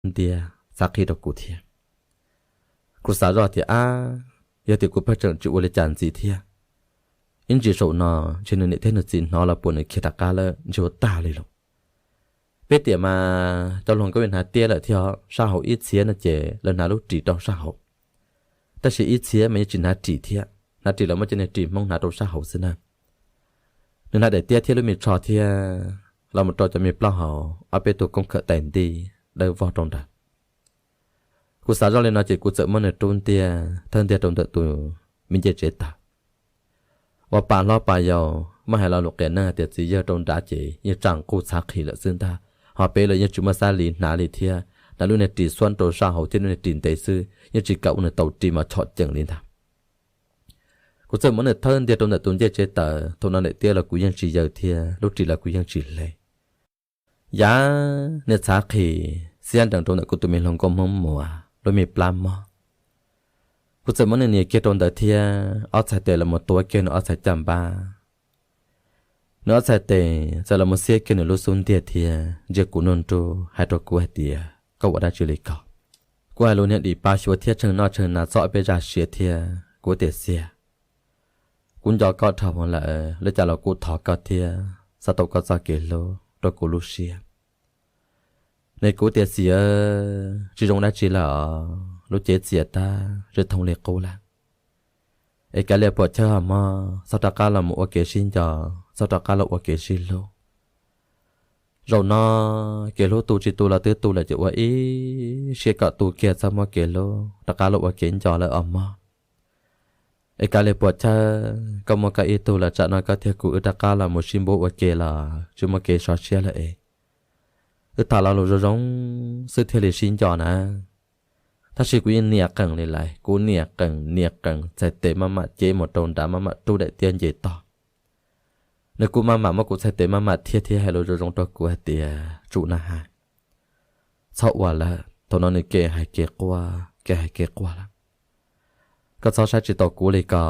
ntiag txhav qhi rau kuv thiab. Kuv xav zoj tias, ab, yog tias kuv pheej tseem tsis ua li cas ntxiv thiab, ib ntsis saum no ntshe nws niam thiab nws txiv hnov los puas nws khiav rov qab lawm ntshe ua tag li lauj. Peb tiam mas cov hluas nkauj hnav tiab lawm thiab, sab hauv ib txhiab no ces lawv hnav lub ris rau sab hauv, tab sis ib txhiab mas yeej tsis hnav ris thiab, hnav ris los muab cov niag ris Hmoob hnav rau sab hauv xwb na. Nws hnav daim tiab thiab lub me tsho thiab los mus rau cov me plaub hau, ob peb tug koob khawm tais nti dawb vog rau nrad. Kuv xav zoj li no ces kuv txawm muab nws rub ntiag thawb ntiag rau ntawm tus me ncej tsev taws. Ua pa hlob pa yau, muab hais lo lus qias neeg hais tias txiv yawg rau nrad ces yeej tsa nqus txhav qhi lawm xwb ntag, ho peb los yeej tsis muaj xab li hnav li thiab, hnav lub niag ris xuab rau sab hauv thiab lub niag ris ntev xwb, yeej tsis kam ua nws tau ris mas chom ceem li ntag. Kuv txawm muab nws thawb ntiag rau ntawm tus ncej tsev taws, thaum no daim tiab los kuv yeej tsis yaws thiab lub ris los kuv yeej tsis hle. Yav niag txhav qhi xiab nrees rau ntawm kuv tus me hluas nkauj Hmoob Muas lub me plab mob. Kuv txawm muab nws nias kiag rau ntawd thiab ob txhais tes los mus tuav kiag nws ob txhais caj npab. Nws ob txhais tes txawm los mus xiab kiag nws lub xub ntiag thiab ntsia kuv nruj nruj hais rau kuv hais tias, koj ua dab tsi li ko? Kuv hais lus niag dim pa xyuas thiab tsheej noj tsheej hnav txog ob peb zaj siav thiab kuv tias, xias, kuv nco koj dhau lawm, li cas los kuv thov koj thiab xa tau koj txoj kev hlub rau kuv lub siab. Nws kuv tias, xias, tsis zoo dab tsi lawm os, lub cev txias tag zej thooj li qub lawm. Es kav liam puam chawb ho mog, txhob rov qab los mus ua kev sib nco, txhob rov qab los ua kev sib hlub. Zaum no kev hlub tu tsis tu los twb tu lawm ces ua ib siab kom tu kiag txhob muab kev hlub rov qab los ua kev nco lawm os mog. Es kav liam puam chawb, koj muaj koj ib tug los tsam no koj thiab kuv wb rov qab los mus sib npuab ua ke los tsis muaj kev sov siab lawm es. Wb tham lo lus zoo zoo xwb thiaj li sib nco na. Tab sis kuv yeej niam qees li lawm, kuv niam qees niam qees txhais tes maj mam cev mus rau nrad maj mam rub daim tiab nce tog. Nws kuv maj mam muab kuv txhais tes maj mam thiab thiab hais lus zoo zoo rau kuv hais tias, tsum na has, txhob ua lawm. Thaum no nws kev hais kev quaj, kev hais kev quaj lawm. Koj txhob saib tsis taus kuv li ko,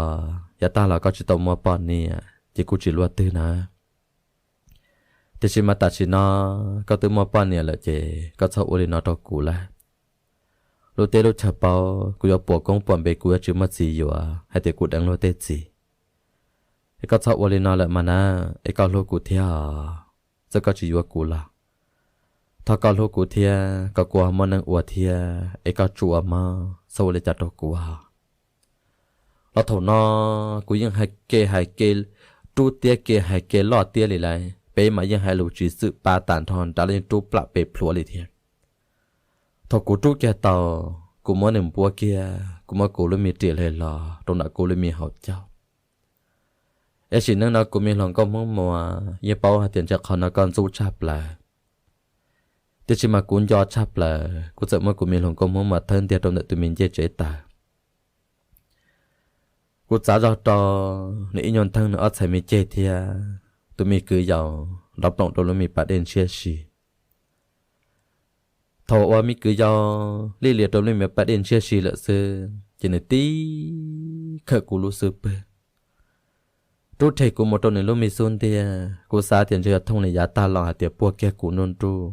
yav tag los koj tsis tau muaj poj niam ces kuv tsis luaj twg na. Tiam sis mas tam sim no koj twb muaj poj niam lawm ces koj txhob ua li no rau kuv lawm. Lub teb lub chaw paub, kuv yuav puas koob puas npe, kuv yuav tsis muaj txiv yuav hais tias kuv deev luag tej txiv. Es koj txhob ua li no lawm mas na, es koj hlub kuv thiab os, txawm koj tsis yuav kuv los thov koj hlub kuv thiab, kom kuv ho muaj neej ua thiab, es koj tsum mog, txhob ua li cas rau kuv os. Los thaum no kuv yeej hais kev hais kev rub tiab, kev hais kev loj tiab li lawm, peb mas yeej hais lus tsis txwm pa tas nrho, nrad los yeej rub plam pes plhuav li thiab. Thaum kuv rub kiag tau, kuv muab nws npuab kiag, kuv muab kuv lub me riam hle los rau ntawm kuv lub me hauv caug. Ib sim neej no kuv me hluas nkauj Hmoob Muas yeej paub hais tias ntshe qhov no koj ntxub tshaj plaws, tiam sis mas kuv nco tshaj plaws, kuv txawm muab kuv me hluas nkauj Hmoob Muas thawb ntiag rau ntawm tus me ncej tsev taws. Kuv txav zog rau nws ib nyuag ntheej nws ob txhais me ceg thiab tus me kwv yau nrov ploom rau lub me pas dej ntshiab si. Thaum uas me kwv yau lij lias rau lub me pas dej ntshiab si lawm xwb ces nws tib khawm kuv lub xub pwg, rub rhe kuv mus rau nws lub me xub ntiag. Kuv xav tias ntshe yog thooj li yav tag los hais tias puag kiag kuv nruj nruj,